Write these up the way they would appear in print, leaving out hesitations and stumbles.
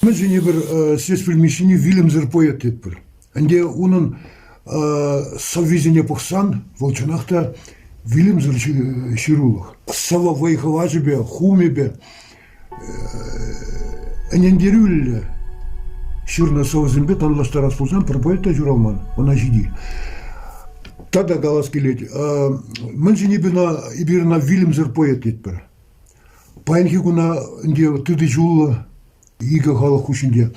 Мӗншӗн эпир Ҫеҫпӗл Мишшине вилӗмсӗр поэт тетпӗр? Ӗнтӗ унӑн сӑввисене пӑхсан вӑл чӑнах та вилӗмсӗр ҫырулӑх. Сӑвӑ вӑй-хӑвачӗпе, хумӗпе ӗнентерӳллӗ ҫырнӑ сӑвӑсемпе танлаштарас пулсан пӗр поэт та ҫуралман ӑна ҫити. Тата калас килет, мӗншӗн эпир ӑна вилӗмсӗр поэт тетпӗр? Паянхи куна ӗнтӗ тытӑҫуллӑ икӗ халӑх хушшинче.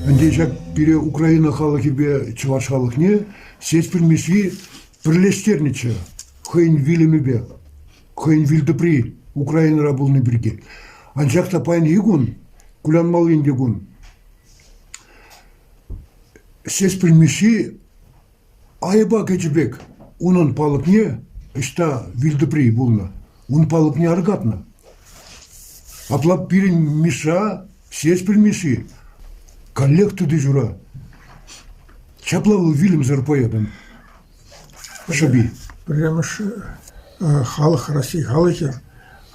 Ӗнтӗ ҫак пире Украина халӑхӗпе чӑваш халӑхне Ҫеҫпӗл Мишши пӗрлештернӗччӗ хӑйӗн вилӗмӗпе, хӑйӗн вилтӑпри Украинӑра пулни пирки. Анчах та паянхи кун, кулянмалли ӗнтӗ кун, Ҫеҫпӗл Мишши Айӑпа кӗчӗ пек унӑн палӑкне ӑҫта вилтӑпри пулнӑ, ун палӑкне аркатнӑ. Апла пирӗн Миша, Ҫеҫпӗл Мишши, каллех тытӑҫура. Ҫапла вӑл вилӗмсӗр поэтӑн шӑпи. Пӗрремӗш халӑх, Раҫҫей халӑхӗ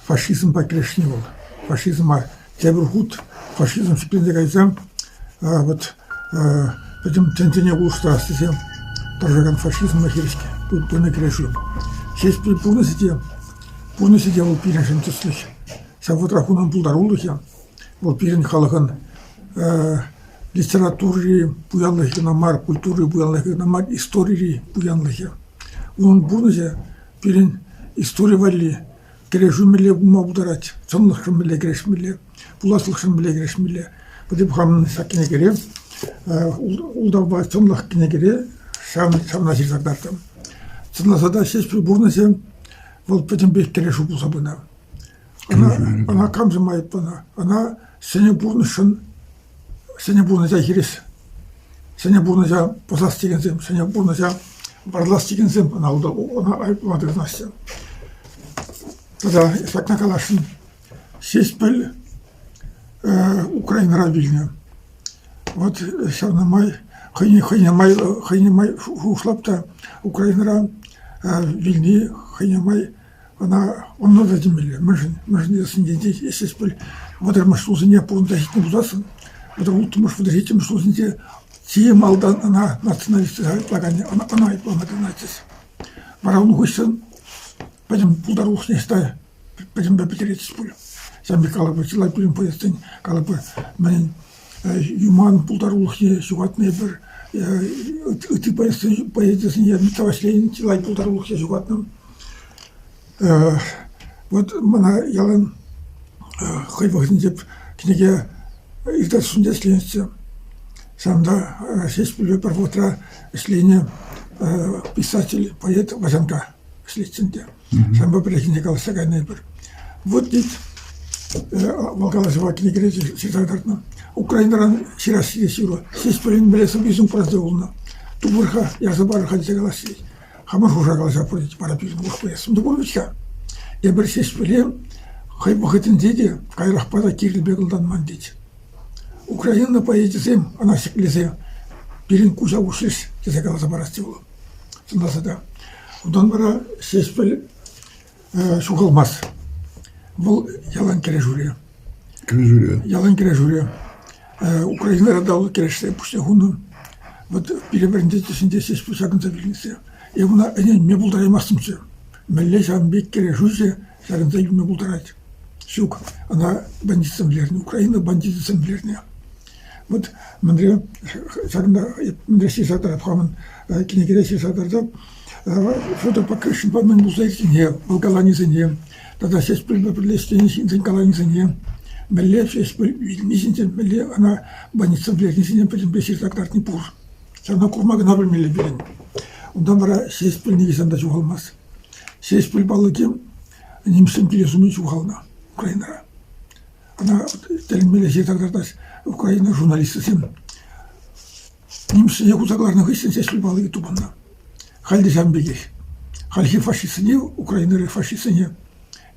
фашизмпа кӗрешни вӑл. Фашизма тепӗр хут фашизм ҫӗкленсе кайсан вот пӗтӗм тӗнчене улӑштарас тесе тӑрӑшакан фашизма хирӗҫ пынӑ кӗрешӳ. Ҫеҫпӗл пурнӑҫӗ те пурнӑҫӗ те вӑл пирӗншӗн тӗслӗх. Ҫав вӑхӑтрах унӑн пултарулӑхӗ вӑл пирӗн халӑхӑн литератури пуянлӑхӗ кӑна мар, культури пуянлӑхӗ кӑна мар, историри пуянлӑхӗ. Унӑн пурнӑҫӗ пирӗн истори валли кӗрешӳ мӗнле пулма пултарать, чӑнлӑхшӑн мӗнле кӗрешмелле, пуласлӑхшӑн мӗнле кӗрешмелле. Вот эп хамӑн ҫак кӗнекере, ултавпа чӑнлӑх кӗнекере ҫавна ҫырса кӑтартрӑм. Чӑнласа та Ҫеҫпӗл пурнӑҫӗ вӑл пӗтӗмпех кӗрешӳ пулса пынӑ. Ӑна, ӑна камсем айӑпланӑ? Ӑна ҫӗнӗ пурнӑҫшӑн, ҫӗнӗ пурнӑҫа хирӗҫ, ҫӗнӗ пурнӑҫа пӑсас текенсем, ҫӗнӗ пурнӑҫа варлас текенсем ӑна, ӑна айӑплама тытӑнаҫҫӗ. Тата ҫакна каласшӑн, Ҫеҫпӗл Украинӑра вилнӗ. Вот ҫавна май хӑйне, хӑйне май, хӑйне май шухӑшлап та Украинӑра вилни хӑйне май Ӑна ӑнланса та темелле. Мӗншӗн? Мӗншӗн тесен Ҫеҫпӗл вӑтӑрмӗш ҫулсене пурӑнса ҫитнӗ пулсассӑн, 36-мӗш, 37-мӗш ҫулсенче чи малтан ӑна националистсем айӑплаканӗ ӑна, ӑна айӑплама тытӑнатчӗҫ. Вара ун хыҫҫӑн пӗтӗм пултарулӑхне ӑҫта пӗтӗмпе пӗтеретчӗҫ пуль. Ҫавӑн пек калӑпӑр, чылай пирӗн поэтсен калӑпӑр, мӗн Юман пултарулӑхне ҫухатнӑ эпир, ытти поэтсене Митта Ваҫлейӗн чылай пултарулӑхне ҫухатнӑ. Вот мана ялан хӑй вӑхӑтӗнче кӗнеке издательствинче ӗҫленӗччӗ. Ҫавӑнта Ҫеҫпӗлпе пӗр вӑхӑтра ӗҫленӗ писатель, поэт Ваҫанка ӗҫлетчӗ ӗнтӗ. Ҫавӑнпа пӗррехинче калаҫса кайнӑ эпир. Вот тет, вӑл калаҫӑва кӗнекере ҫырса кӑтартнӑ. Украинӑран ҫыраҫҫӗ ҫыру. Ҫеҫпӗлӗн мӗнле сӑввисем упранса юлнӑ. Тупӑр-ха, ярса парӑр-ха тесе калаҫҫӗ тет. Хамӑр хушӑра калаҫа пур тет, вара пирӗн урӑх пуяс пур вӗт-ха. Эпир Ҫеҫпӗле хӑй вӑхӑтӗнче те каярахпа та кирлӗ пек ӑнланман тет. Украина поэчӗсем ӑна ҫӗклесе пирӗн куҫа уҫрӗҫ тесе каласа парасчӗ вӑл. Чӑнласа та. Унтан вара Ҫеҫпӗл ҫухалмасть. Вӑл ялан кӗрешӳре. Кӗрешӳре. Ялан кӗрешӳре. Украинӑра та вӑл кӗрешсе пуҫне хунӑ. Вот пире вӗрентетчӗҫ Ҫеҫпӗл ҫакӑнса вилнӗ. Эп ӑна ӗненме пултараймастӑмччӗ. Мӗнле ҫавӑн пек кӗрешӳҫӗ ҫакӑнса илме пултарать? Ҫук, ӑна бандитсем вӗлернӗ, Украина бандичӗсем вӗлернӗ. Вот мӗнре ҫакӑнта мӗнре ҫырса тӑрап хамӑн кӗнекере ҫырса тӑрса Федор Покрышкинпа мӗн пулса иртнине, вӑл каланисене тата Ҫеҫпӗлпе пӗрле ӗҫленӗ ҫынсен каланисене, мӗнле Ҫеҫпӗл вилни ҫинчен, мӗнле ӑна больница вӗлерни ҫинчен пӗтӗмпе ҫырса кӑтартни пур. Ҫавна курма кӑна пӗлмелле пирӗн. Унтан вара Ҫеҫпӗл нихӑҫан та ҫухалмасть. Ҫеҫпӗл палӑкӗ нимӗҫсем килес умӗн ҫухалнӑ Украинӑра. Ӑна тӗлӗнмелле ҫырса кӑтартать Украина журналисчӗсем. Нимӗҫсене хуса кӑларнӑ хыҫҫӑн Ҫеҫпӗл палӑкӗ тупӑннӑ. Халь те ҫавӑн пекех. Хальхи фашистсене, Украинӑри фашистсене,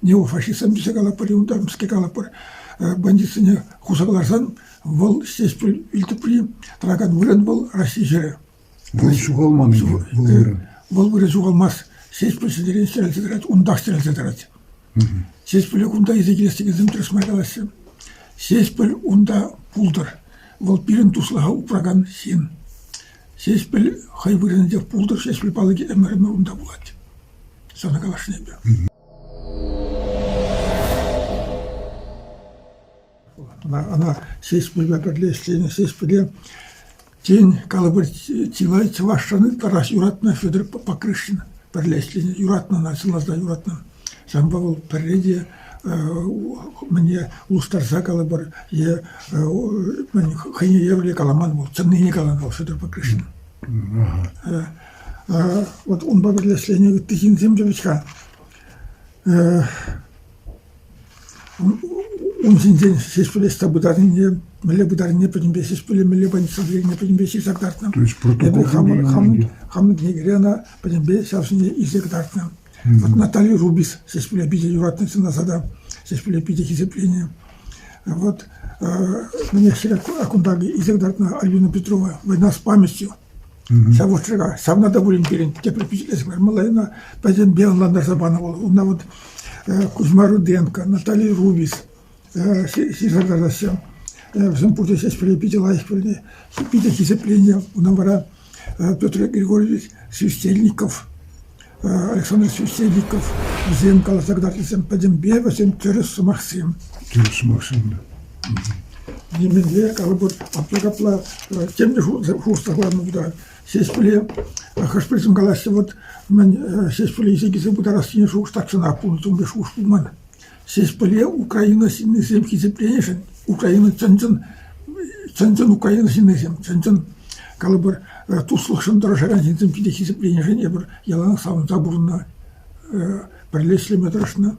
неофашистсем тесе калатпӑр-и унта, мӗскер калатпӑр, бандитсене хуса кӑларсан вӑл Ҫеҫпӗл вилтӑпри тӑракан вырӑн вӑл Раҫҫей ҫӗрӗ. Вӑл ҫухалман вӑл вырӑн. Вӑл вырӑн ҫухалмасть. Ҫеҫпӗл ҫӗнӗрен чӗрӗлсе тӑрать, унтах чӗрӗлсе тӑрать. Ҫеҫпӗле кунта илсе килес текенсем тӗрӗс мар калаҫҫӗ. Ҫеҫпӗл унта пултӑр. Вӑл пирӗн туслӑха упракан ҫын. Ҫеҫпӗл хӑй вырӑнӗнчех пултӑр, Ҫеҫпӗл палӑкӗ ӗмӗр-ӗмӗр унта пулать. Ҫавна каласшӑн эпӗ. Ӑна, ӑна Ҫеҫпӗлпе пӗрле ӗҫленӗ Ҫеҫпӗле тен, калӑпӑр, чылай чӑвашран ытларах юратнӑ Федор Покрышкин пӗрле ӗҫленӗ, юратнӑ ӑна, чӑнласа юратнӑ. Ҫавӑнпа вӑл пӗрре те мӗне улӑштарса калӑпӑр е мӗн хӑйне евӗрлӗ каламан вӑл, чӑннине каланӑ вӑл Федор Покрышкин. Вот унпа пӗрле ӗҫленӗ ытти ҫынсем те вӗт-ха Ун ҫинчен Ҫеҫпӗл ӑҫта пытарнине, мӗнле пытарнине пӗтӗмпе Ҫеҫпӗле мӗнле больницӑра пӗтернине пӗтӗмпе ҫырса кӑтартнӑ. То есть протокол Эпӗ хамӑн, хамӑн, хамӑн кӗнекере ӑна пӗтӗмпе ҫав ҫине илсе кӑтартнӑ. Вот Наталья Рубис Ҫеҫпӗле питӗ юратнӑ сӑнаса та Ҫеҫпӗле питӗ хисепленӗ. Вот мӗнех кунта илсе кӑтартнӑ Альбина Петрова «Война с памятью». Ҫав вӑхӑтра ҫавна та пулин пирӗн тепре пичетлесе кӑлармалла ӑна пӗтӗмпе ӑнлантарса панӑ вӑл. Унта вот Кузьма Руденко, Наталья Рубис ҫырса кӑтартаҫҫӗ. Вӗсем пурте Ҫеҫпӗле питӗ лайӑх пӗлнӗ, питӗ хисепленӗ. Унтан вара Петр Григорьевич Свистельников, Александр Свистельников вӗсем каласа кӑтартнисем пӗтӗмпе вӗсем тӗрӗс сӑмахсем. Тӗрӗс сӑмахсем. Нимӗнле калӑпӑр апла-капла тем те шухӑшласа кӑларма пултарать. Ҫеҫпӗле хӑш-пӗрисем калаҫҫӗ, вот мӗн Ҫеҫпӗле илсе килсе пытарассине шухӑш тахҫанах пулнӑ, ун пек шухӑш пулман. Ҫеҫпӗле Украина ҫыннисем хисепленӗшӗн, Украина чӑн-чӑн чӑн-чӑн Украина ҫыннисем, чӑн-чӑн калӑпӑр, туслӑхшӑн тӑрӑшакан ҫынсем питӗ хисепленӗшӗн эпир яланах савӑнса пурӑннӑ, пӗрле ӗҫлеме тӑрӑшнӑ.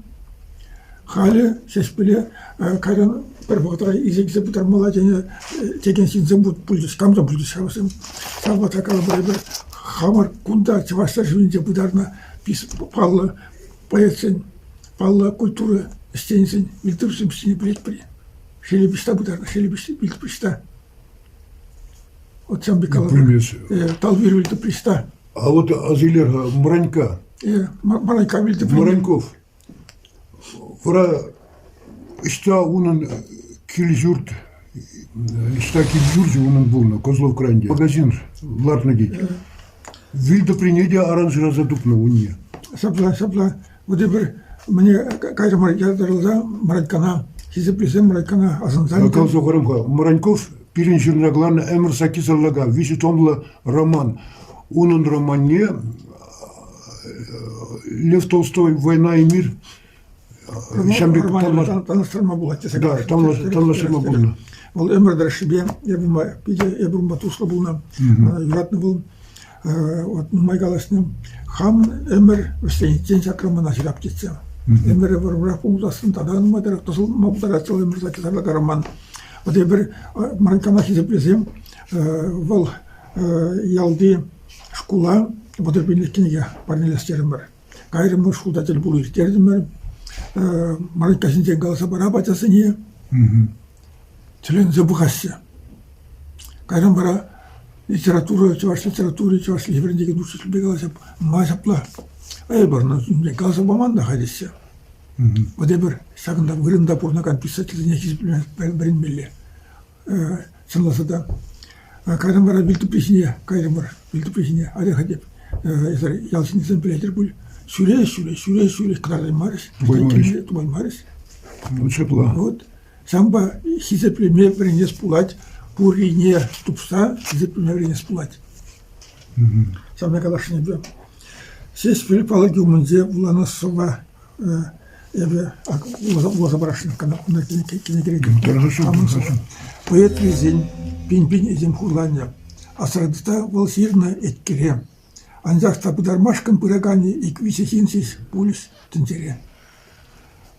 Халӗ Ҫеҫпӗле кайран пӗр вӑхӑтра илсе килсе пытармалла тенӗ текен ҫынсем пулчӗҫ, кам та пулчӗҫ ҫавсем. Ҫав вӑхӑтра калӑпӑр эпир хамӑр кунта Чӑваш ҫӗршывӗнче пытарнӑ паллӑ поэтсен, паллӑ культура ӗҫченӗсен вилтӑприсем ҫине пӗлетпӗр-и? Шелепиҫ пытарнӑ, Шелепиҫ вилтӑприҫта. Вот ҫавӑн пек калӑпӑр. Талвир вилтӑприҫта. А вот Азилер Мранька. Мранька вилтӑпри. Мраньков. Вара ӑҫта унӑн кил-ҫурт, ӑҫта кил-ҫурчӗ унӑн пулнӑ, Козлов крайӗнче. Магазин лартнӑ тет. Вил тӑприне те аран шыраса тупнӑ унне. Ҫапла, ҫапла. Вот эпир мӗне кайрӑмӑр ятарласа Мранькана, хисеплесе Мранькана асӑнса. Каласа хурам-ха, Мраньков пирӗн ҫырса кӑларнӑ «Ӗмӗр сакки сарлака» виҫӗ томлӑ роман. Унӑн романне Лев Толстой «Война и мир» ҫам пек танлаштарма пулать тесе Да, танлаштарма пулнӑ. Вӑл ӗмӗр тӑршшӗпе эпӗ питӗ эпӗ унпа туслӑ пулнӑ, юратнӑ вӑл. Вот нумай калаҫнӑ. Хам ӗмӗр вӗҫлениччен ҫак романа ҫырап тетсе. Ӗмӗрӗ вӑрӑмрах пулсассӑн тата нумайтарах тӑсӑлма пултарать вӑл ӗмӗр сарлака роман. Вот эпир Мранькана хисеплесе вӑл ялти шкула 35 кӗнеке парнелес терӗмӗр. Кайрӑмӑр шкулта тӗл пулу ирттертӗмӗр. Мранька ҫинчен каласа парап ачасене. Тӗлӗнсе пӑхаҫҫӗ. Кайран вара литература, чӑваш литератури, чӑваш чӗлхи вӗрентекен учительпе калаҫап. Ма ҫапла? Эпир ӑна каласа паман та халь теҫҫӗ. Вот эпир ҫакӑнта вырӑнта пурӑнакан писательсене хисеплеме вӗренмелле. Чӑнласа та. Кайран вара вилтӑпри ҫине кайрӑмӑр. Вилтӑпри ҫине атя-ха теп. Эсир ял ҫыннисем пӗлетӗр пуль. Ҫӳре, ҫӳре, ҫӳре, ҫӳре кӑтартаймарӗҫ. Тупаймарӗҫ. Ну, ҫапла. Вот. Ҫавӑнпа хисеплеме вӗренес пулать, пуррине тупса хисеплеме вӗренес пулать. Ҫавна каласшӑн эпӗ. Ҫеҫпӗл палӑкӗ умӗнче вуланӑ сӑвва эпӗ вуласа парасшӑн кӗнекере. Поэт вилсен пин-пин этем хурланӗ. Асра тытса вӑл ҫырнӑ еткере. Анчах та пытармашкӑн пыраканӗ ик-виҫӗ ҫын ҫеҫ пулӗҫ тӗнчере.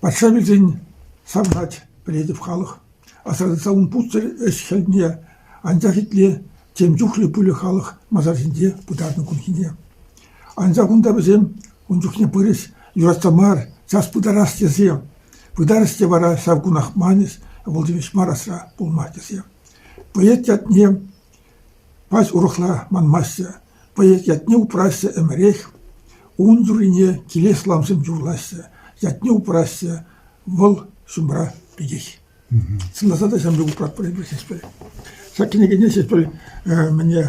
Патша вилсен савӑнать, пӗлетӗп халӑх. Асра тытса ун путсӗр ӗҫ-хӗлне, анчах итле, тем чухлӗ пулӗ халӑх масар ҫинче пытарнӑ кунхине. Анчах унта вӗсем ун чухне пырӗҫ, юратса мар, час пытарас тесе. Пытарӗҫ те вара ҫав кунах манӗҫ, вӑл тивӗҫ мар асра пулма тесе. Поэт ятне пач урӑхла манмаҫҫӗ, поэт ятне упраҫҫӗ ӗмӗрех. Ун юррине килес ламсем юрлаҫҫӗ, ятне упраҫҫӗ, вӑл ҫумра пекех. Чӑнласа та ҫавӑн пек упратпӑр эпир Ҫеҫпӗл. Ҫак кӗнекене Ҫеҫпӗл мӗне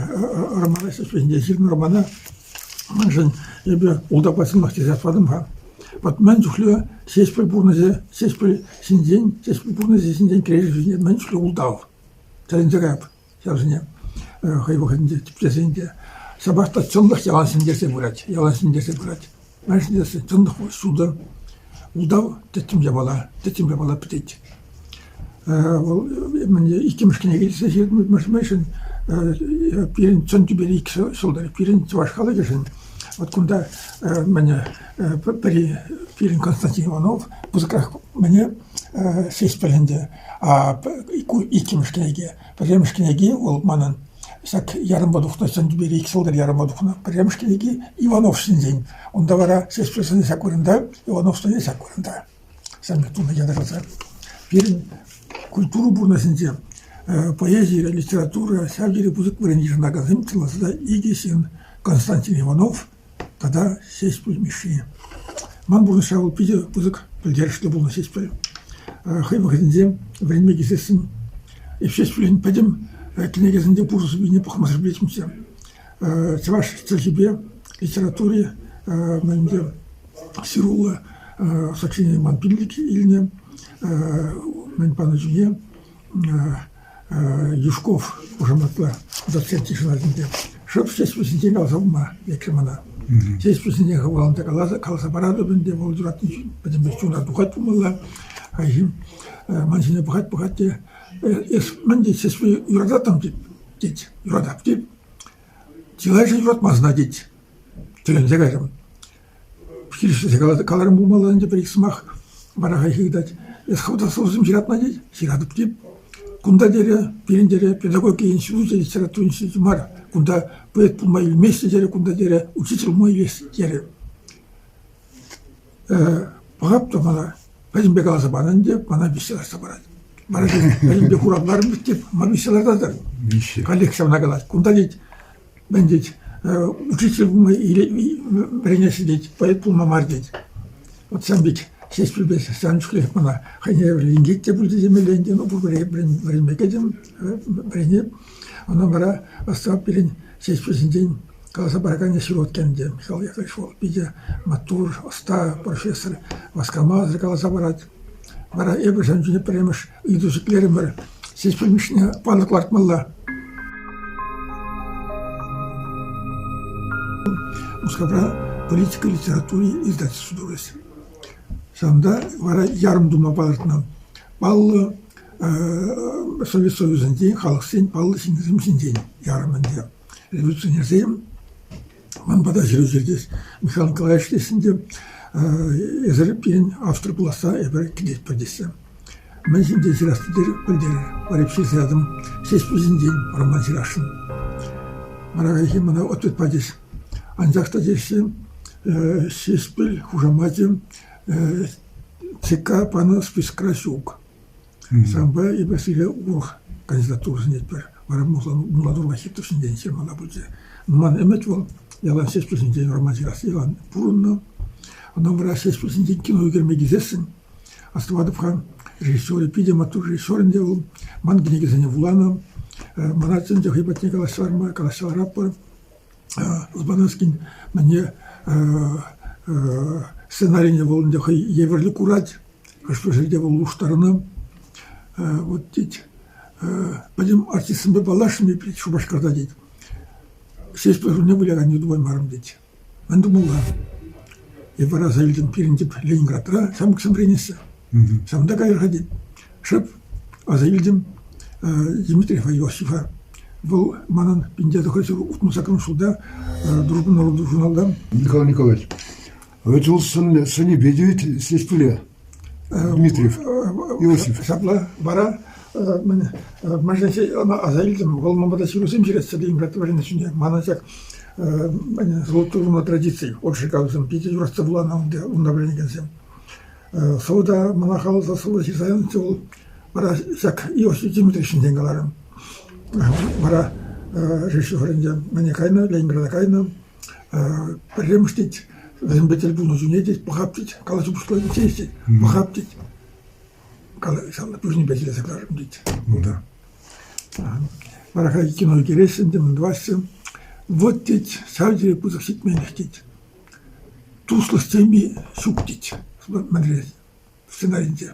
романа Ҫеҫпӗл ҫинчен ҫырнӑ романа маншӑн эпӗ ултавпа чӑнлӑх тесе патӑм-ха. Вот мӗн чухлӗ Ҫеҫпӗл пурнӑҫӗ, Ҫеҫпӗл ҫинчен, Ҫеҫпӗл пурнӑҫӗ ҫинчен кӗрешӳ ҫинчен мӗн чухлӗ ултав. Тӗлӗнсе каяп ҫавсене хӑй вӑхӑтӗнче тӗпчесен те. Ҫапах та чӑнлӑх ялан ҫӗнтерсе пырать, ялан ҫӗнтерсе пырать. Мӗншӗн тесен чӑнлӑх вӑл ҫутӑ, ултав тӗттӗм япала, тӗттӗм япала пӗтет. Вӑл мӗнле иккӗмӗш кӗнеке илсе ҫырнӑ пирӗн чӑн тӳпери ик ҫӑлтӑр, пирӗн чӑваш халӑхӗшӗн вот кунта мӗне пӗри пирӗн Константин Иванов пысӑкрах мӗне Ҫеҫпӗл ӗнтӗ. А ку иккӗмӗш кӗнеке. Пӗрремӗш кӗнеки вӑл манӑн ҫак ярӑмпа тухнӑ чӑн тӳпери ик ҫӑлтӑр ярӑмпа тухнӑ пӗрремӗш кӗнеки Иванов ҫинчен. Унта вара Ҫеҫпӗл сӑнӗ ҫак вырӑнта, Иванов сӑнӗ ҫак вырӑнта. Ҫавӑн пек тунӑ ятарласа. Пирӗн культура пурнӑҫӗнче поэзире, литература ҫав тери пысӑк вырӑн йышӑнакансем чӑнласа та икӗ ҫын Константин Иванов тата Ҫеҫпӗл Мишши. Ман пурнӑҫра вӑл питӗ пысӑк пӗлтерӗшлӗ пулнӑ Ҫеҫпӗл. Хӑй вӑхӑтӗнче вӗренме килсессӗн Ҫеҫпӗлӗн пӗтӗм кӗнекесенче пур сӑввине пӑхмасӑр пӗлетӗмччӗ. Чӑваш чӗлхипе литератури мӗнте ҫыруллӑ сочинени ман пиллӗк илнӗ. Мӗн панӑ чухне Юшков хушаматлӑ доцент йышӑнать ӗнтӗ. Шӑп Ҫеҫпӗл ҫинчен каласа пама лекрӗ мана. Ҫеҫпӗл ҫинчен хавхаланса каласа, каласа паратӑп ӗнтӗ, вӑл юратни пӗтӗмпех чуна тухать пулмалла. Хайхи ман ҫине пӑхать, пӑхать те, эс мӗн тет, Ҫеҫпӗл юрататтӑм тет, тет, юратап тет. Чылайӑшӗ юратмасть тет. Тӗлӗнсе кайрӑм. Хирӗҫлесе каларӑм пулмалла ӗнтӗ пӗр-ик сӑмах. Вара хайхи ыйтать, эс хӑв та сӑвӑсем ҫыратма тет? Ҫыратӑп тет. Кунта терӗ, пирӗн терӗ, педагогика институчӗ, литература институчӗ мар. Кунта поэт пулма илмеҫҫӗ терӗ, кунта терӗ, учитель пулма илес терӗ. Пӑхап та мана пӗтӗмпе каласа панӑ ӗнтӗ, мана виҫсе лартса парать. Вара пӗтӗмпе хуравларӑм тет, мана виҫсе лартатӑр. Каллех ҫавна калать. Кунта тет, мӗн тет, учитель пулма вӗренеҫҫӗ тет, поэт пулма мар тет. Вот ҫавӑн пек Ҫеҫпӗлпе ҫавӑн чухлех мана хӑйне евӗр инкек те пулчӗ темелле ӗнтӗ, ну пурпӗрех вӗренме кӗтӗм, вӗренеп. Ӑна вара ӑста пирӗн Ҫеҫпӗл ҫинчен каласа параканӗ Сироткин ӗнтӗ, Михаил Яковлевич вӑл питӗ маттур, ӑста профессор, васкамасӑр каласа парать. Вара эпӗ ҫавӑн чухне пӗрремӗш ыйту ҫӗклерӗмӗр. Ҫеҫпӗл Мишшине палӑк лартмалла. Мускавра политика литератури издательство турӗҫ. Ҫавӑнта вара ярӑм тума палӑртнӑ. Паллӑ Совет Союзӗнчи халӑхсен паллӑ ҫыннисем ҫинчен ярӑм ӗнтӗ. Революционерсем ман пата ҫыру ҫырчӗҫ. Михаил Николаевич теҫҫӗ те, эсӗр пирӗн автор пуласса эпир кӗтетпӗр теҫҫӗ. Мӗн ҫинчен ҫырас пӗлтерӗр? Вара ҫырса ятӑм. Ҫеҫпӗл ҫинчен роман ҫырасшӑн. Вара хайхи мана ответ пачӗҫ. Анчах та теҫҫӗ, Ҫеҫпӗл хушамачӗ ЦК панӑ спискра ҫук. Ҫавӑнпа эпир сире урӑх кандидатура сӗнетпӗр. Вара Мулатур Вахитов ҫинчен ҫырмалла пулчӗ. Ман ӗмӗт вӑл ялан Ҫеҫпӗл ҫинчен роман ҫырасси ялан пурӑннӑ. Ӑна вара Ҫеҫпӗл ҫинчен кино ӳкерме килсессӗн астӑватӑп-ха, режиссерӗ питӗ маттур режиссер ӗнтӗ вӑл. Ман кӗнекесене вуланӑ. Мана чӗнчӗ хӑй патне калаҫса ларма, калаҫса ларатпӑр. Лобановскин мӗне сценарине вӑл ӗнтӗ хӑй евӗрлӗ курать. Хӑш-пӗр ҫӗрте вӑл улӑштарнӑ. Вот тет, пӗтӗм артистсемпе паллашрӑм эп Шупашкарта тет. Ҫеҫпӗл рольне выляканне тупаймарӑм тет. Мӗн тумалла? Эп вара аса илтӗм, пирӗн тӗп Ленинградра ҫамрӑксем вӗренеҫҫӗ. Ҫавӑнта кайӑр-ха тет. Шӑп аса илтӗм Дмитриева Иосифа. Вӑл манӑн 1968 ҫулта «Дружба народов» журналта. Николай Николаевич, ведь вӑл сӑнӗпе те ведь Ҫеҫпӗле Дмитриев Иосиф. Ҫапла вара мӗншӗн ӑна аса илтӗм, вӑл ман пата ҫырусем ҫыратчӗ Ленинград вӗреннӗ чухне. Мана ҫак «Золотую руну традиций» отшикавсем питӗ юратса вуланӑ унта вӗренекенсем. Сӑвӑ та мана халӑха сӑвӑ ҫырса янӑччӗ вӑл. Вара ҫак Иосиф Дмитриевич ҫинчен каларӑм. Вара режиссер ӗнтӗ мӗне кайнӑ, Ленинграда кайнӑ. Пӗрремӗш тет, вӗсемпе тӗл пулнӑ чухне тет, пӑхап тет, калаҫу пуҫланиччен тет, пӑхап тет. Пӳрнипе тӗллесе кӑларӑм тет. Унта. Вара халь кино ӳкереҫҫӗ ӗнтӗ, мӗн тӑваҫҫӗ. Вот, тет, ҫав тери пысӑк ҫитменлӗх, тет. Туслӑх теми ҫук, тет. Мӗнре сценаринче.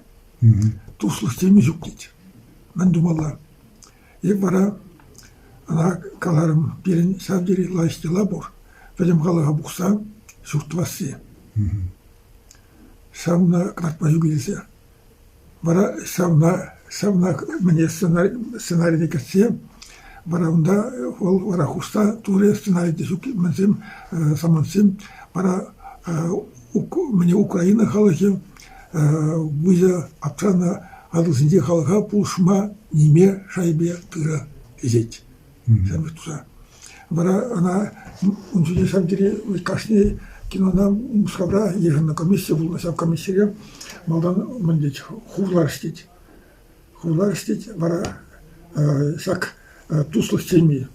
Туслӑх теми ҫук, тет. Мӗн тумалла? Эп вара ӑна каларӑм, пирӗн ҫав тери лайӑх йӑла пур. Пӗтӗм халӑха пухса ҫурт тӑвасси. Ҫавна кӑтартма ҫук илсе. Вара ҫавна, ҫавна мӗне сценарине кӗртсе, вара унта вӑл вара хушса турӗ сценари те ҫук мӗнсем, самантсем. Вара мӗне Украина халӑхӗ выҫӑ аптранӑ Атӑлсенчи халӑха пулӑшма ниме шайӗпе тырӑ ӗҫет. Ҫавӑн туса. Вара ӑна ун чухне ҫав тери кашни кинона Мускавра йышӑннӑ комисси пулнӑ. Ҫав комиссире малтан мӗн тет, хурларӗҫ тет. Хурларӗҫ тет, вара ҫак туслӑх теми,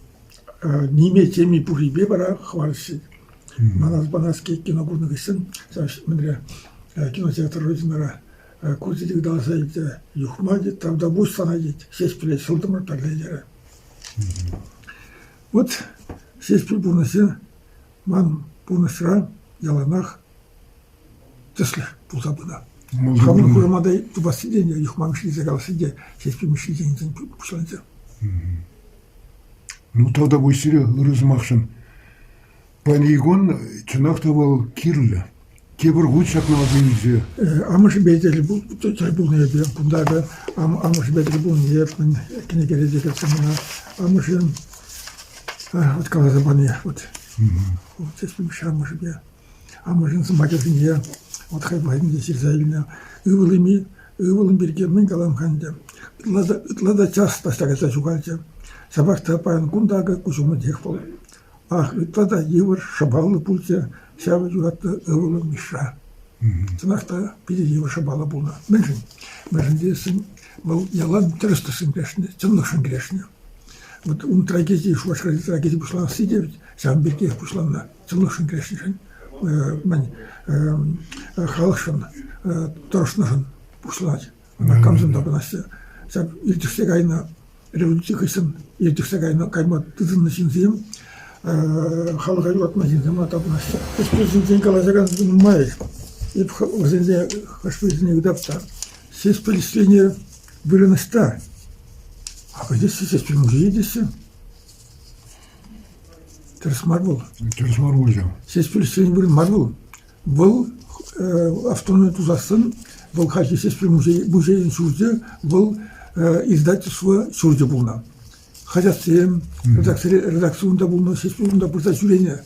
ниме теми пуррипе вара хӑварӗҫ тет. Мана Банаски кино курнӑ хыҫҫӑн ҫав мӗнре кинотеатр Родинӑра курчӗ те ыталаса илчӗ. Юхма тет, тавтапуҫ сана тет, Ҫеҫпӗле ҫӑлтӑмӑр пӗрле терӗ. Вот Ҫеҫпӗл пурнӑҫӗ ман пурнӑҫра яланах тӗслӗх пулса пынӑ. Хамӑн хушама та тупасси те Юхма Мишши каласси те Ҫеҫпӗл Мишши тенинчен пуҫланчӗ. Ну, тавтапуҫ сире ырӑ сӑмахшӑн. Паянхи кун чӑнах та вӑл кирлӗ. Тепӗр хут ҫакна аса илсе. Амӑшӗпе тӗл пулнӑ эпӗ. Кунта эпӗ амӑшӗпе тӗл пулнине мӗн кӗнекере те кӗртсе мана амӑшӗ вот каласа пани. Вот. Вот амӑшӗпе. Амӑшӗн сӑмахӗсене вот хӑй патӗнче ҫырса илнӗ. Ывӑлӑм ывӑлӑм пирки мӗн калам-ха ӗнтӗ. Ытла та, ытла та час таҫта кайса ҫухалчӗ. Ҫапах та паян кун та акӑ куҫ умӗнчех вӑл. Ах, ытла та йывӑр, шӑпаллӑ пулчӗ ҫав юратнӑ ывӑлӑм Мишша. Чӑнах та питӗ йывӑр шӑпаллӑ пулнӑ. Мӗншӗн? Мӗншӗн тесен вӑл ялан тӗрӗслӗхшӗн кӗрешнӗ, чӑнлӑхшӑн кӗрешнӗ. Вот ун трагедийӗ, Шупашкарти трагеди пуҫланасси те ҫавӑн пиркиех пуҫланнӑ. Чӑнлӑхшӑн кӗрешнӗшӗн, мӗн, халӑхшӑн тӑрӑшнӑшӑн пуҫланать. Ӑна камсем тапӑнаҫҫӗ? Ҫак иртӗхсе кайнӑ революци хыҫҫӑн иртӗхсе кайнӑ кайма тытӑннӑ ҫынсем халӑха юратман ҫынсем ӑна тапӑнаҫҫӗ. Ӗҫпе ҫинчен калаҫакан нумай. Эп вӗсенче хӑш-пӗрисене ыйтап та. Ҫеҫпӗл ӗҫленӗ вырӑн ӑҫта? Акӑ теҫҫӗ, Ҫеҫпӗл музейӗ теҫҫӗ. Тӗрӗс мар вӑл. Тӗрӗс мар пуль ҫав. Ҫеҫпӗл ӗҫленӗ вырӑн мар вӑл. Вӑл автономи тусассӑн вӑл хальхи Ҫеҫпӗл музейӗн ҫурчӗ, вӑл издательство ҫурчӗ пулнӑ. Хаҫатсем, редакци унта пулнӑ, Ҫеҫпӗл унта пырса ҫӳренӗ.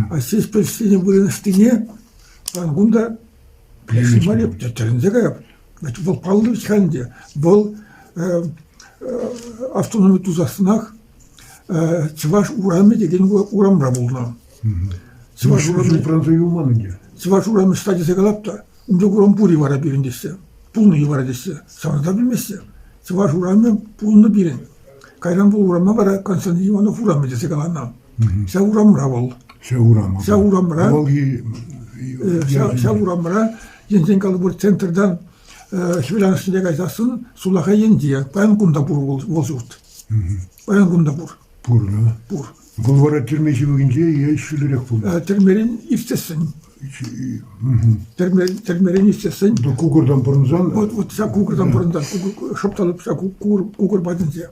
А Ҫеҫпӗл ӗҫленӗ вырӑн ӑҫтине кун та пӗлесшӗн мар эп, тӗлӗнсе каяп. Вӑл паллӑ вӗт-ха ӗнтӗ. Вӑл автономи тусассӑнах Чӑваш урамӗ текен урамра пулнӑ. Чӑваш урамӗ упранса юлман ӗнтӗ. Чӑваш урамӗ ӑҫта тесе калап та, ун пек урам пур-и вара пирӗн теҫҫӗ. Пулнӑ-и вара теҫҫӗ. Ҫавна та пӗлмеҫҫӗ. Чӑваш урамӗ пулнӑ пирӗн. Кайран вӑл урама вара Константин Иванов урамӗ тесе каланӑ. Ҫав урамра вӑл. Ҫав урама. Ҫав урамра. Ҫав урамра енчен калӑпӑр центртан Хӗвеланӑҫне кайсассӑн сулахай енче паян кун та пур вӑл ҫурт. Паян кун та пур. Пур, да? Пур. Вӑл вара тӗрме ҫывӑхӗнче е ҫӳлерех пулнӑ? Тӗрмерен иртсессӗн. Тӗрмерен иртсессӗн. Кукӑртан пӑрӑнсан? Вот, вот ҫав кукӑртан пӑрӑнсан, шӑп та лӑп ҫав кукӑр патӗнче.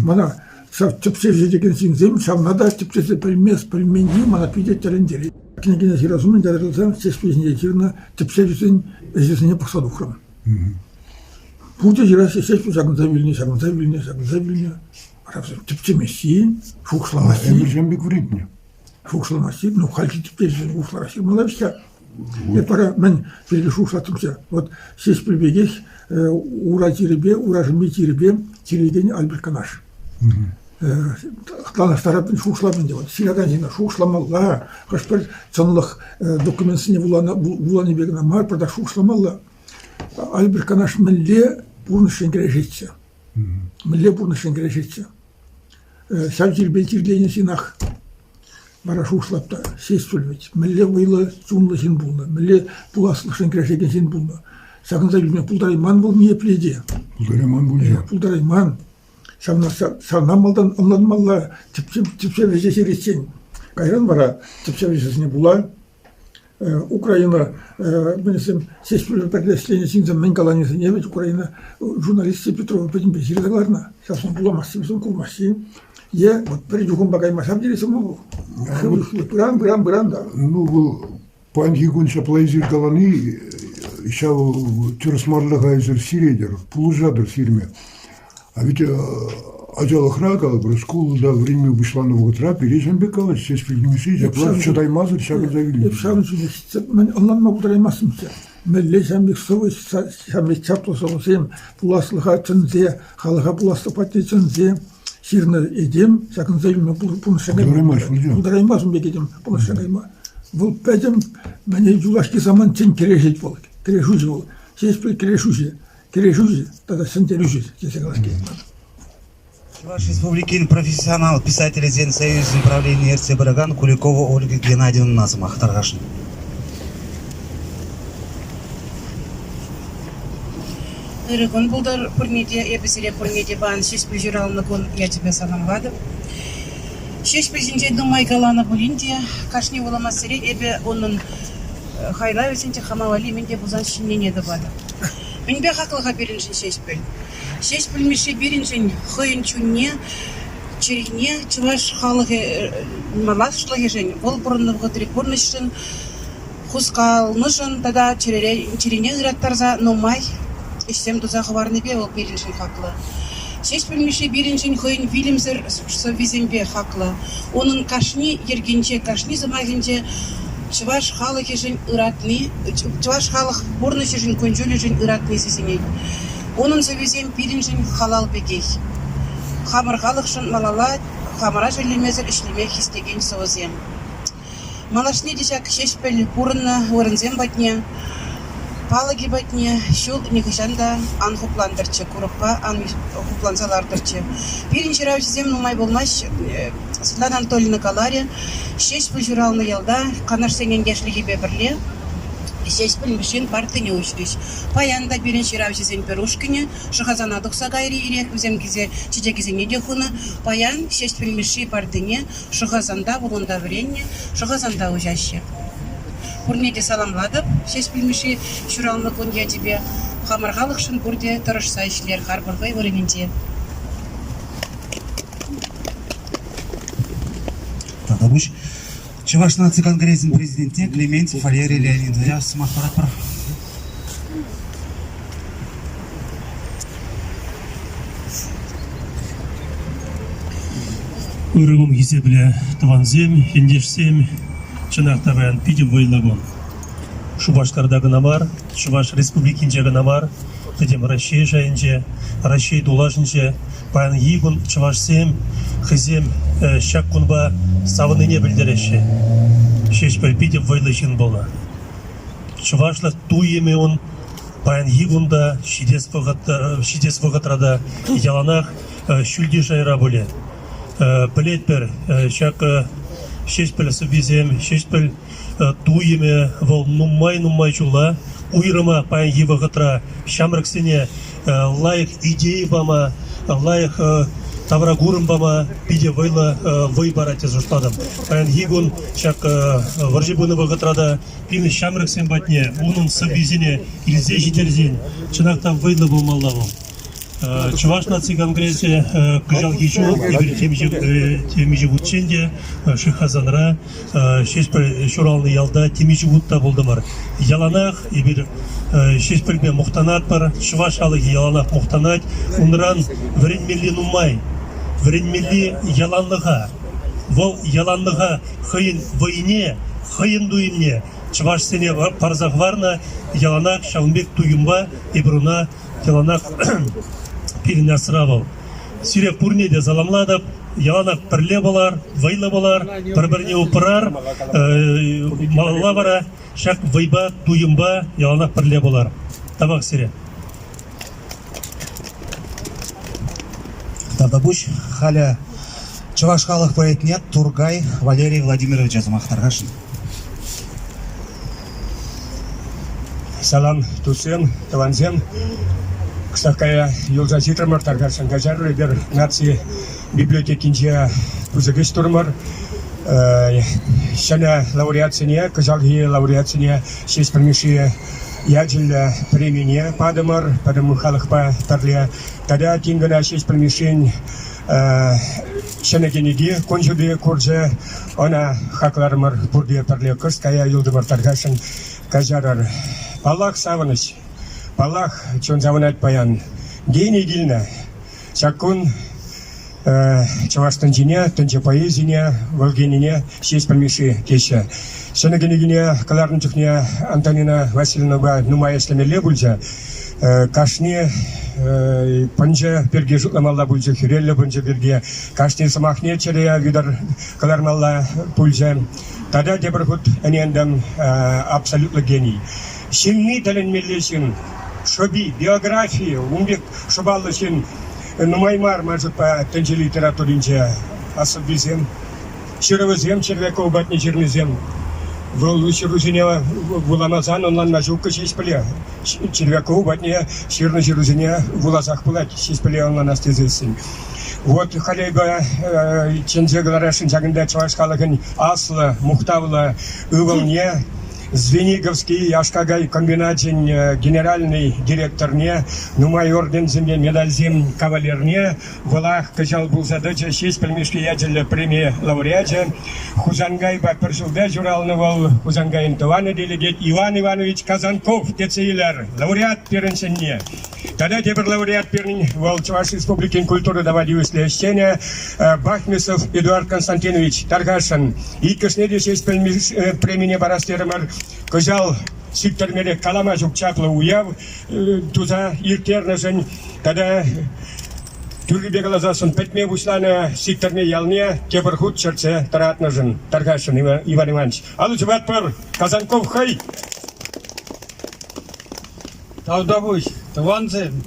Мана ҫав тӗпчевҫӗ текен ҫынсем ҫавна та тӗпчесе пӗлмест, пӗлменни мана питӗ тӗлӗнтерет. Кӗнекене ҫырас умӗн ятарласа Ҫеҫпӗл ҫинчен ҫырнӑ тӗпчевҫӗсен ӗҫӗсене пӑхса тухрӑм. Пурте ҫыраҫҫӗ, Ҫеҫпӗл ҫакӑнса вилнӗ, ҫакӑнса вилнӗ, ҫакӑнса вилнӗ. Вара вӗсем тӗпчемеҫҫӗ-и, шухӑшламаҫҫӗ-и? Ӗмӗрсем пек вӗрентнӗ. Шухӑшламаҫҫӗ-и? Ну, хальхи тӗпчевҫӗсем шухӑшлараҫҫӗ. Ҫырмалла-ҫке. Эп вара мӗн пирки шухӑшлаттӑмччӗ. Вот Ҫеҫпӗл пекех ура чирӗпе, ура шӑмми чирӗпе чирлекен Альберт Канаш. Танлаштарап шухӑшлап ӗнтӗ. Вот ҫыракан ҫынна шухӑшламалла, хӑш-пӗр чӑнлӑх документсене вуланипе кӑна мар, пӑртак шухӑшламалла. Альберт Канаш мӗнле пурнӑҫшӑн кӗрешетчӗ? Мӗнле пурнӑҫшӑн кӗрешетчӗ? Ҫав чирпе чирленӗ ҫынах вара шухӑшлап та Ҫеҫпӗл вӗт мӗнле вӑйлӑ чунлӑ ҫын пулнӑ, мӗнле пуласлӑхшӑн кӗрешекен ҫын пулнӑ. Ҫакӑнса илме пултарайман вӑл ниепле те. Пултарайман пулчӗ. Пултарайман. Ҫавна, ҫавна малтан ӑнланмалла тӗпчев ӗҫе ҫыриччен. Кайран вара тӗпчев ӗҫӗсене пула Украина мӗнсем Ҫеҫпӗлпе пӗрле ӗҫленӗ ҫынсем мӗн каланисене вӗт Украина журналисчӗ Петрова пӗтӗмпе ҫырса кӑларнӑ. Ҫавсем вуламаҫҫӗ, вӗсем курмаҫҫӗ. Е вот пӗр юхӑмпа кайма ҫав тери ҫӑмӑл вӑл. Пыран, пыран, пыран та. Ну, вӑл паянхи кун ҫапла эсир калани ҫав тӗрӗсмарлӑха эсир сиретӗр, пулӑшатӑр сирме. А ведь ачалӑхра, калӑпӑр, шкулта вӗренме пуҫланӑ вӑхӑтра пире ҫавӑн пек калаҫҫӗ, Ҫеҫпӗл Мишши ҫапла чӑтаймасӑр ҫакӑнса вилнӗ. Эп ҫавӑн мӗн ӑнланма пултараймастӑмччӗ. Мӗнле ҫавӑн пек сӑвӑ, ҫавӑн пек чаплӑ сӑвӑсем пуласлӑха чӗнсе, халӑха пуласлӑх патне чӗнсе ҫырнӑ этем ҫакӑнса илме пурнӑҫа кайма пултараймасть ун пек этем пурнӑҫа кайма. Вӑл пӗтӗм мӗне юлашки самантчен кӗрешет вӑл, кӗрешӳҫӗ вӑл. Ҫеҫпӗл кӗрешӳҫӗ. Кӗрешӳҫӗ тата ҫӗнтерӳҫӗ тесе калас килет ман. Чӑваш Республикин профессионал писателӗсен союзӗн правленине ертсе пыракан Куликова Ольга Геннадьевнӑна сӑмах тархасшӑн. Ырӑ кун пултӑр пурне те. Эпӗ сире пурне те паян Ҫеҫпӗл ҫуралнӑ кун ячӗпе саламлатӑп. Ҫеҫпӗл ҫинчен нумай каланӑ пулин те, кашни вуламассерен эпӗ унӑн хайлавӗсенче хама валли мӗн те пулсан ҫӗннине тупатӑп. Мӗнпе хаклӑ-ха пирӗншӗн Ҫеҫпӗл? Ҫеҫпӗл Мишши пирӗншӗн хӑйӗн чунне, чӗрине чӑваш халӑхӗ малашлӑхӗшӗн, вӑл пурӑннӑ вӑхӑтри пурнӑҫшӑн хускалнӑшӑн тата чӗрине ыраттарса нумай ӗҫсем туса хӑварнипе вӑл пирӗншӗн хаклӑ. Ҫеҫпӗл Мишши пирӗншӗн хӑйӗн вилӗмсӗр сӑввисемпе хаклӑ. Унӑн кашни йӗркинче, кашни сӑмахӗнче чӑваш халӑхӗшӗн ыратни, чӑваш халӑх пурнӑҫӗшӗн, кун-ҫулӗшӗн ыратни сисӗнет. Унӑн сӑввисем пирӗншӗн халал пекех. Хамӑр халӑхшӑн малалла хамӑра шеллемесӗр ӗҫлеме хистекен сӑвӑсем. Малашне те ҫак Ҫеҫпӗл пурӑннӑ вырӑнсем патне, палӑкӗ патне ҫул нихӑҫан та ан хуплантӑрччӗ, курӑкпа ан хупланса лартӑрччӗ. Пирӗн ҫыравҫӑсем нумай пулмасть Светлана Анатольевна каларӗ, Ҫеҫпӗл ҫуралнӑ ялта Канашсен ентешлӗхӗпе пӗрле Ҫеҫпӗл Мишшин партине уҫрӗҫ. Паян та пирӗн ҫыравҫӑсен пӗр ушкӑнӗ Шӑхасана тухса кайрӗ ирех, вӗсем килсе чечекӗсене те хунӑ. Паян Ҫеҫпӗл Мишши партине Шӑхасанта вырӑнта вӗреннӗ, Шӑхасанта уҫаҫҫӗ. Пурне те саламлатӑп Ҫеҫпӗл Мишши ҫуралнӑ кун ячӗпе. Хамӑр халӑхшӑн пурте тӑрӑшса ӗҫлер харпӑр хӑй вырӑнӗнче. Тавтапуҫ. Чӑваш наци конгресӗн президентне Клементьев Валерий Леонидовича сӑмах паратпӑр. Ырӑ кун хисеплӗ тӑвансем, ентешсем. Чӑнах та паян питӗ вӑйлӑ кун. Шупашкарта кӑна мар, Чӑваш Республикинче кӑна мар, пӗтӗм Раҫҫей шайӗнче, Раҫҫей тулашӗнче паянхи кун чӑвашсем хӑйсем ҫак кунпа савӑннине пӗлтереҫҫӗ. Ҫеҫпӗл питӗ вӑйлӑ ҫын пулнӑ. Чӑвашлӑх туйӑмӗ ун паянхи кун та, ҫитес вӑхӑт ҫитес вӑхӑтра та яланах ҫӳлти шайра пулӗ. Пӗлетпӗр, ҫак Ҫеҫпӗл сӑввисем, Ҫеҫпӗл туйӑмӗ вӑл нумай-нумай ҫула уйрӑма паянхи вӑхӑтра ҫамрӑксене лайӑх идея пама, лайӑх тавракурӑм пама питӗ вӑйлӑ вӑй парать тесе шутлатӑп. Паянхи кун ҫак вӑрҫӑ пынӑ вӑхӑтра та пирӗн ҫамрӑксем патне унӑн сӑввисене илсе ҫитерсен чӑнах та вӑйлӑ пулмалла вӑл. Чӑваш наци конгресӗ кӑҫалхи ҫул эпир темиҫе хутчен те Шихазанра Ҫеҫпӗл ҫуралнӑ ялта темиҫе хут та пултӑмӑр. Яланах эпир Ҫеҫпӗлпе мухтанатпӑр, чӑваш халӑхӗ яланах мухтанать. Унран вӗренмелли нумай, вӗренмелли яланлӑха. Вӑл яланлӑха хӑйӗн вӑйне, хӑйӗн туйӑмне чӑвашсене парса хӑварнӑ. Яланах ҫавӑн пек туйӑмпа эпир ӑна яланах пирӗн асра вӑл. Сире пурне те саламлатӑп. Яланах пӗрле пулар, вӑйлӑ пулар, пӗр-пӗрне упрар. Малалла вара ҫак вӑйпа, туйӑмпа яланах пӗрле пулар. Тавах сире. Тавтапуҫ. Халӗ чӑваш халӑх поэтне Туркай Валерий Владимировича сӑмах тархасшӑн. Салам, туссем, тӑвансем. Кӑштах кая юлса ҫитрӗмӗр, тархасшӑн каҫарӑр. Эпир наци библиотекинче пысӑк ӗҫ турӑмӑр. Ҫӗнӗ лауреатсене, кӑҫалхи лауреатсене Ҫеҫпӗл Мишши ячӗллӗ премине патӑмӑр пӗтӗм халӑхпа пӗрле. Тата тин кӑна Ҫеҫпӗл Мишшин ҫӗнӗ кӗнеки кун ҫути курчӗ. Ӑна хакларӑмӑр пурте пӗрле кӑшт кая юлтӑмӑр тархасшӑн. Каҫарӑр. Паллах, савӑнӑҫ. Паллах, чун савӑнать паян. Гений килнӗ. Ҫак кун чӑваш тӗнчине, тӗнче поэзине, вӑл генине Ҫеҫпӗл Мишши теҫҫӗ. Ҫӗнӗ кӗнекине кӑларнӑ чухне Антонина Васильевнӑпа нумай ӗҫлемелле пулчӗ. Кашни пӑнчӑ пирки шутламалла пулчӗ, хӗвеллӗ пӑнчӑ пирки. Кашни сӑмахне чӗре витӗр кӑлармалла пулчӗ. Тата тепӗр хут ӗнентӗм, абсолютлӑ гений. Ҫынни тӗлӗнмелле ҫын, шӑпи, биографийӗ ун пек шӑпаллӑ ҫын нумай мар ман шутпа тӗнче литературинче. Асӑввисем, ҫырӑвӗсем Червяков патне ҫырнисем. Вӑл ҫырусене вуламасан ӑнланма ҫуккӑ Ҫеҫпӗле. Червяков патне ҫырнӑ ҫырусене вуласах пулать Ҫеҫпӗле ӑнланас тесессӗн. Вот халӗ эпӗ чӗнсе кӑларасшӑн ҫакӑнта чӑваш халӑхӗн аслӑ, мухтавлӑ ывӑлне, Звениговский аш-какай комбиначӗн генеральнӑй директорне, нумай орденсемпе медальсем кавалерне, вӑлах кӑҫал пулса тӑчӗ Ҫеҫпӗл Мишши ячӗллӗ преми лауреачӗ. Хусанкайпа пӗр ҫулта ҫуралнӑ вӑл, Хусанкайӑн тӑванӗ те лекет Иван Иванович Казанков тесе илер, лауреат пирӗн ҫӗнни. Тата тепӗр лауреат пирӗн, вӑл Чӑваш Республикин культура тава тивӗҫлӗ ӗҫченӗ Бахмисов Эдуард Константинович тархасшӑн. Иккӗшне те Ҫеҫпӗл премине парас терӗмӗр. Кӑҫал Сиктӗрмере калама ҫук чаплӑ уяв туса ирттернӗшӗн тата тӳррипе каласассӑн пӗтме пуҫланӑ Сиктӗрме ялне тепӗр хут чӗртсе тӑратнӑшӑн тархасшӑн Иван Иванович. Алӑ ҫупатпӑр! Казанков хӑй! Тавтапуҫ, тӑвансем.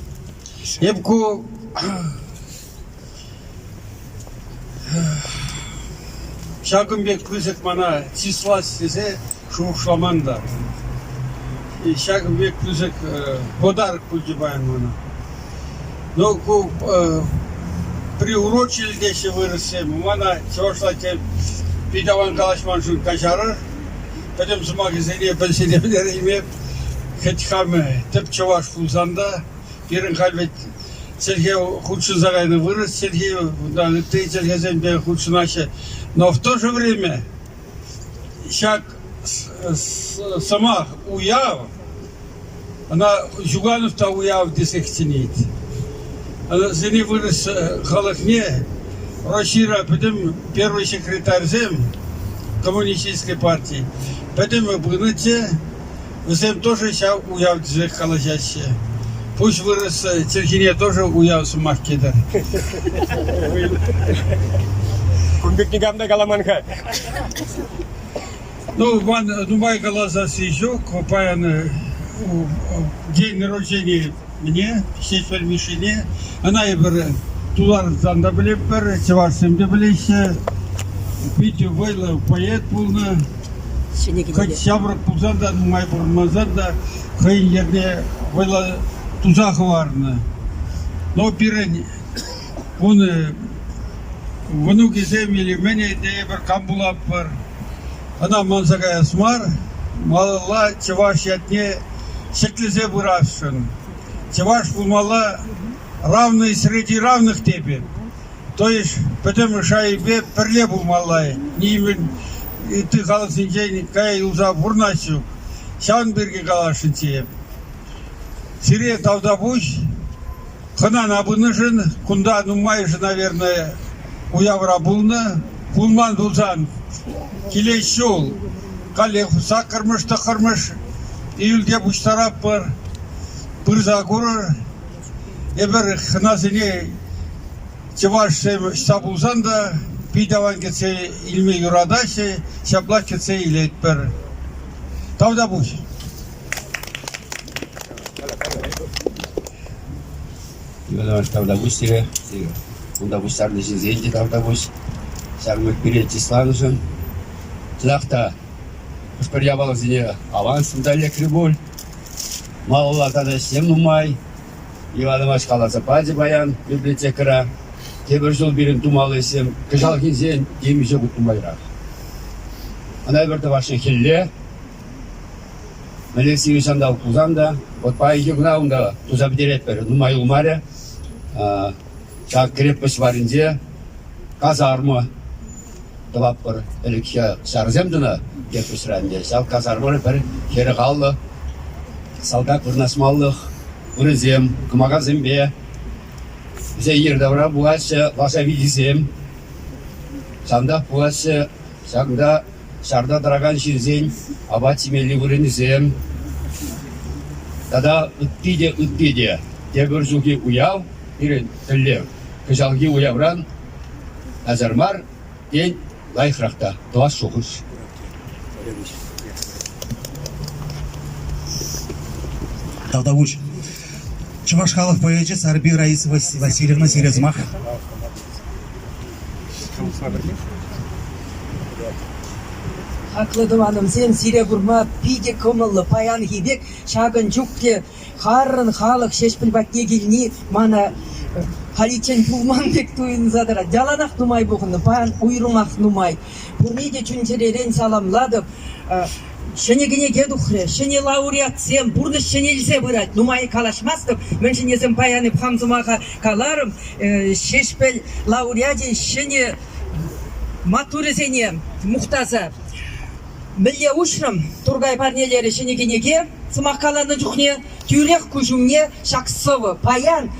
Эп ку ҫакӑн пек пысӑк мана чыслас тесе шухӑшламан та. Ҫакӑн пек пысӑк подарок пулчӗ паян мана. Ну, ку приурочили теҫҫӗ вырӑссем. Мана чӑвашла пит аван калаҫманшӑн каҫарӑр. Пӗтӗм сӑмахӗсене пӗлсе те пӗтереймеп. Хӑть хам тӗп чӑваш пулсан та, пирӗн халь вӗт чӗлхе хутшӑнса кайнӑ вырӑс чӗлхи, унта ытти чӗлхесемпе хутшӑнаҫҫӗ. Но в то же время ҫак сӑмах уяв, ӑна Жуганов та уяв тесех чӗнет. Вӗсене вырӑс халӑхне Российӑра пӗтӗм первый секретарьсем коммунистической партии пӗтӗм пынӑччӗ. Вӗсем тоже ҫав уяв тесех калаҫаҫҫӗ. Пуҫ вырӑс чӗлхине тоже уяв сӑмах кетӗр. Кун пек никам та каламан-ха. Ну, ман нумай каласасси ҫук. Паян день рождения мне, Ҫеҫпӗл Мишшине. Ӑна эпир туларсан та пӗлетпӗр, чӑвашсем те пӗлеҫҫӗ. Питӗ вӑйлӑ поэт пулнӑ. Хӑть ҫамрӑк пулсан та, нумай пурӑнмасан та хӑйӗн йӗрне вӑйлӑ туса хӑварнӑ. Но пирӗн ун мӑнукӗсем или мӗне тейӗпӗр, кам пулатпӑр, ӑна манса каяс мар, малалла чӑваш ятне ҫӗклесе пырасшӑн. Чӑваш пулмалла равный среди равных тепӗр. То есть пӗтӗм шайӗпе пӗрле пулмалла. Нимӗн ытти халӑхсенчен кая юлса пурӑнас ҫук. Ҫавӑн пирки каласшӑнччӗ эп. Сире тавтапуҫ. Хӑнана пынӑшӑн кунта нумайӑшӗ, наверное, уявра пулнӑ. Пулман пулсан килес ҫул каллех саккӑрмӗш, тӑххӑрмӗш июльте пуҫтаратпӑр. Пырса курӑр. Эпир хӑнасене чӑвашсем ӑҫта пулсан та пит аван кӗтсе илме юратаҫҫӗ, ҫаплах кӗтсе илетпӗр. Тавтапуҫ. Иван Иванович, тавтапуҫ сире. Кунта пуҫтарнӑ ҫынсен те тавтапуҫ. Ҫакӑн пек пире чысланӑшӑн. Чӑнах та, хӑш-пӗр япаласене аван сунса лекрӗ пуль. Малалла тата ӗҫсем нумай. Иван Иванович каласа пачӗ паян библиотекӑра. Тепӗр ҫул пирӗн тумалли ӗҫсем кӑҫалхисен темиҫе хут нумайрах. Ӑна пӗр тӑваҫҫӗ хӗлле. Мӗнле сивӗ ҫанталӑк пулсан та, вот паянхи куна унта туса пӗтеретпӗр. Нумай юлмарӗ. Ҫак крепость варринче казарма тӑватпӑр. Ӗлӗкхи ҫарсем тӑнӑ крепоҫра ӗнтӗ. Ҫав казармӑра пӗр 40 салтак вырнаҫмалӑх вырӑнсем, кӑмакасемпе вӗсен йӗри-тавра пулаҫҫӗ лаша витисем. Ҫавӑнтах пулаҫҫӗ ҫакӑнта ҫарта тӑракан ҫынсен апат ҫимелли вырӑнӗсем тата ытти те, ытти те. Тепӗр ҫулхи уяв пирӗн тӗллев кӑҫалхи уявран начар мар, тен, лайӑхрах та тӑвас шухӑш. Тавтапуҫ. Чӑваш халӑх поэчӗ Сарпи Раиса Васильевна сире сӑмах. Хаклӑ тӑванӑмсем, сире курма питӗ кӑмӑллӑ. Паянхи пек ҫакӑн чухлӗ Харрӑн халӑх Ҫеҫпӗл патне килни мана халиччен пулман пек туйӑнса тӑрать. Яланах нумай пухӑннӑ, паян уйрӑмах нумай. Пурне те чун-чӗререн саламлатӑп. Ҫӗнӗ кӗнеке тухрӗ, ҫӗнӗ лауреатсем, пурнӑҫ ҫӗнелсе пырать. Нумай калаҫмастӑп, мӗншӗн тесен паян эп хам сӑмаха каларӑм. Ҫеҫпӗл лауреачӗн ҫӗнӗ маттурӗсене мухтаса. Мӗнле уҫрӑм, Туркай парнелерӗ ҫӗнӗ кӗнеке, сӑмах каланӑ чухне тӳрех куҫ умне ҫак сӑвӑ паян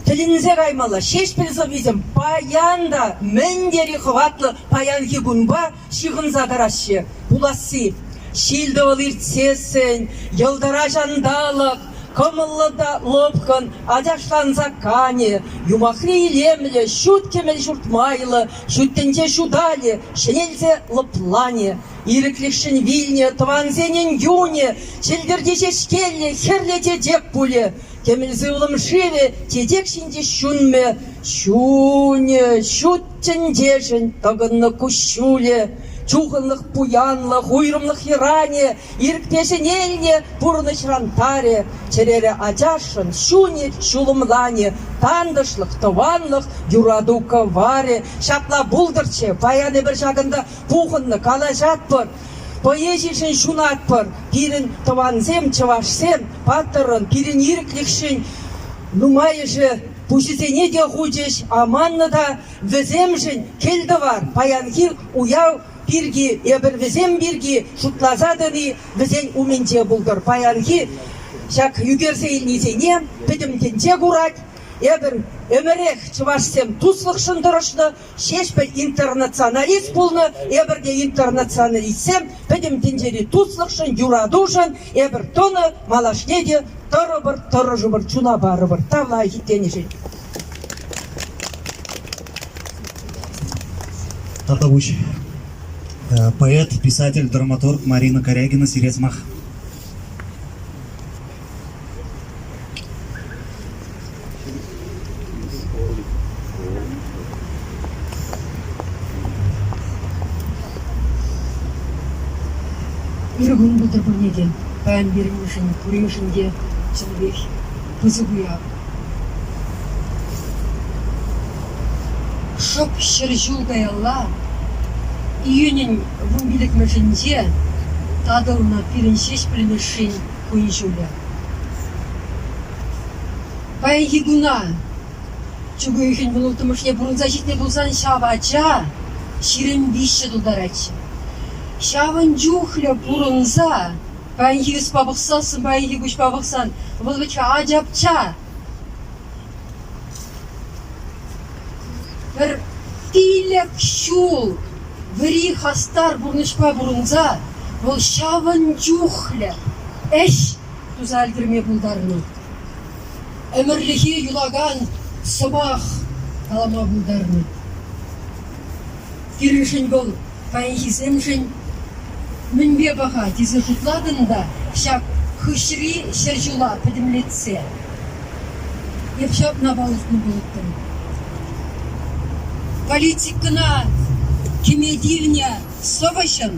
тӗлӗнсе каймалла. Ҫеҫпӗл сӑввисем паян та мӗн тери хӑватлӑ паянхи кунпа ҫыхӑнса тӑраҫҫӗ. Пуласси ҫил-тӑвӑл иртсессӗн, йӑлтӑра ҫанталӑк, кӑмӑллӑ та лӑпкӑн ачашланса канӗ, юмахри илемлӗ ҫут кӗмӗл ҫурт майлӑ ҫут тӗнче ҫуталӗ, ҫӗнелсе лӑпланӗ. Ирӗклӗхшӗн вилнӗ тӑвансенӗн юнӗ чӗлтӗрте ҫеҫкеллӗ хӗрлӗ чечек пулӗ. Кӗмӗл сывлӑм шывӗ чечек ҫинче ҫунмӗ, ҫунӗ ҫут тӗнчешӗн тӑкӑннӑ куҫҫулӗ. Чухӑнлӑх, пуянлӑх, уйрӑмлӑх йӑранӗ Ирӗкпе ҫӗнелнӗ пурнӑҫран тарӗ, чӗрере ачашшӑн чунӗ ҫулӑмланӗ, тантӑшлӑх, тӑванлӑх, юрату кӑварӗ. Ҫапла пултӑрччӗ, паян эпир ҫакӑнта пухӑннӑ, калаҫатпӑр, поэзишӗн ҫунатпӑр. Пирӗн тӑвансем, чӑвашсем, паттӑррӑн пирӗн ирӗклӗхшӗн нумайӑшӗ пуҫӗсене те хучӗҫ, аманнӑ та. Вӗсемшӗн кӗл тӑвар, паянхи уяв пирки, эпир вӗсем пирки шутласа тӑни вӗсен умӗнче пултӑр. Паянхи ҫак ӳкерсе илнисене пӗтӗм тӗнче курать. Эпир ӗмӗрех чӑвашсем туслӑхшӑн тӑрӑшнӑ, Ҫеҫпӗл интернационалист пулнӑ, эпир те интернационалистсем пӗтӗм тӗнчери туслӑхшӑн, юратушӑн эпир тӑнӑ, малашне те тӑрӑпӑр, тӑрӑшӑпӑр, чуна парӑпӑр. Тав лайӑх итленӗшӗн. Тавтапуҫ. Поэт, писатель, драматург Марина Корягина сире сӑмах. Ырӑ кун пултӑр пурне те. Паян пирӗншӗн пуриншӗн те чӑннипех пысӑк уяв. Шӑп 100 ҫул каялла, июнӗн вунпиллӗкмӗшӗнче, татӑлнӑ пирӗн Ҫеҫпӗл Мишшин кун-ҫулӗ. Паянхи куна чӳк уйӑхӗн вунулттӑмӗшне пурӑнса ҫитнӗ пулсан ҫав ача 23 тултаратчӗ. Ҫавӑн чухлӗ пурӑнса паянхи ӑспа пӑхсассӑн, паянхи куҫпа пӑхсан вӑл вӗт-ха ачапча. Пӗр пилӗк ҫул вӗри хастар пурнӑҫпа пурӑнса вӑл ҫавӑн чухлӗ ӗҫ туса ӗлкӗрме пултарнӑ. Ӗмӗрлӗхе юлакан сӑмах калама пултарнӑ. Пирӗншӗн вӑл паянхисемшӗн мӗнпе паха тесе шутлатӑн та ҫак хыҫри 100 ҫула пӗтӗмлетсе эп ҫакна палӑртнӑ пулӑттӑм. Политикӑна кӗме тивнӗ сӑвӑҫӑн.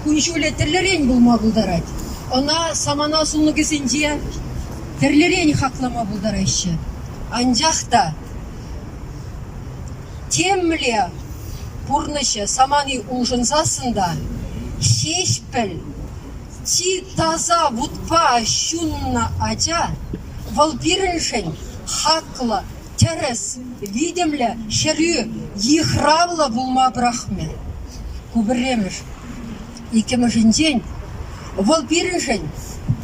кун-ҫулӗ тӗрлӗрен пулма пултарать. Ӑна самана сулнӑкӗсенче тӗрлӗрен хаклама пултараҫҫӗ. Анчах та темле пурнӑҫӗ, самани улшӑнсассӑн та Ҫеҫпӗл чи таса вутпа ҫуннӑ ача, вӑл пирӗншӗн хаклӑ, тӗрӗс, витӗмлӗ, хӗрӳ, йыхравлӑ пулма пӑрахмӗ. Ку пӗрремӗш. Иккӗмӗшӗнчен, вӑл пирӗншӗн,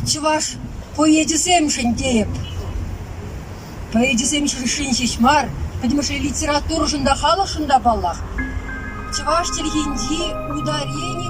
чӑваш поэчӗсемшӗн тейӗп. Поэчӗсемшӗн ҫеҫ мар, пӗтӗмӗшле литературӑшӑн та, халӑхшӑн та паллах. Чӑваш чӗлхинчи ударени.